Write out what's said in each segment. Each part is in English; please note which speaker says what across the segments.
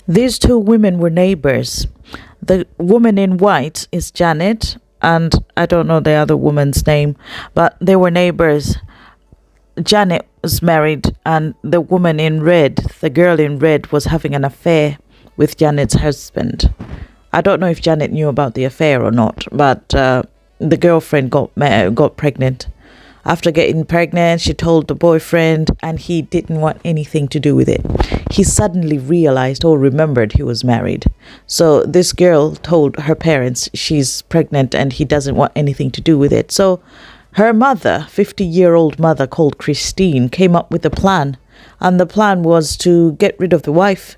Speaker 1: These two women were neighbors. The woman in white is Janet, and I don't know the other woman's name, but they were neighbors. Janet was married, and the woman in red, the girl in red, was having an affair with Janet's husband. I don't know if Janet knew about the affair or not, but the girlfriend got pregnant. After getting pregnant, she told the boyfriend, and he didn't want anything to do with it. He suddenly realized or remembered he was married. So this girl told her parents she's pregnant and he doesn't want anything to do with it. So her mother, 50-year-old mother called Christine, came up with a plan. And the plan was to get rid of the wife,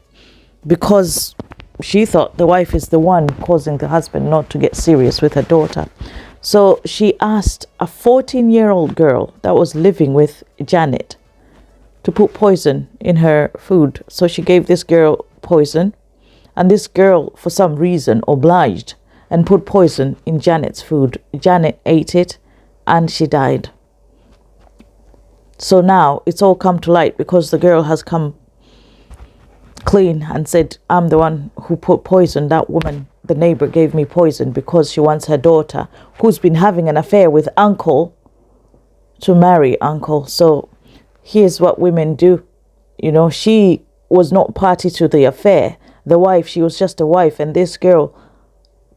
Speaker 1: because she thought the wife is the one causing the husband not to get serious with her daughter. So she asked a 14-year-old girl that was living with Janet to put poison in her food. So she gave this girl poison, and this girl, for some reason, obliged and put poison in Janet's food. Janet ate it and she died. So now it's all come to light, because the girl has come clean and said, I'm the one who put poison. That woman, the neighbor, gave me poison because she wants her daughter, who's been having an affair with uncle, to marry uncle. So here's what women do. You know, she was not party to the affair. The wife, she was just a wife, and this girl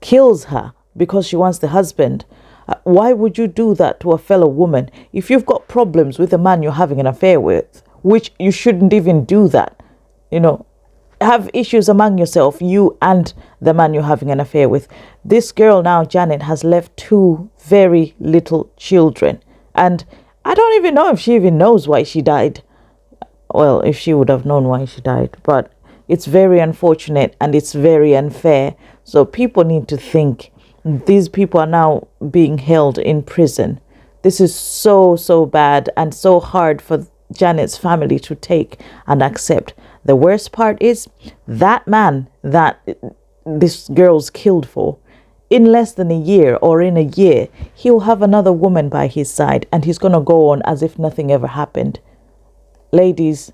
Speaker 1: kills her because she wants the husband. Why would you do that to a fellow woman? If you've got problems with a man you're having an affair with, which you shouldn't even do that, you know, have issues among yourself, you and the man you're having an affair with. This girl now, Janet, has left two very little children, and I don't even know if she even knows why she died. Well, if she would have known why she died, but it's very unfortunate and it's very unfair. So people need to think. These people are now being held in prison. This is so bad and so hard for Janet's family to take and accept. The worst part is that man that this girl's killed for, in less than a year or in a year, he'll have another woman by his side, and he's going to go on as if nothing ever happened. Ladies,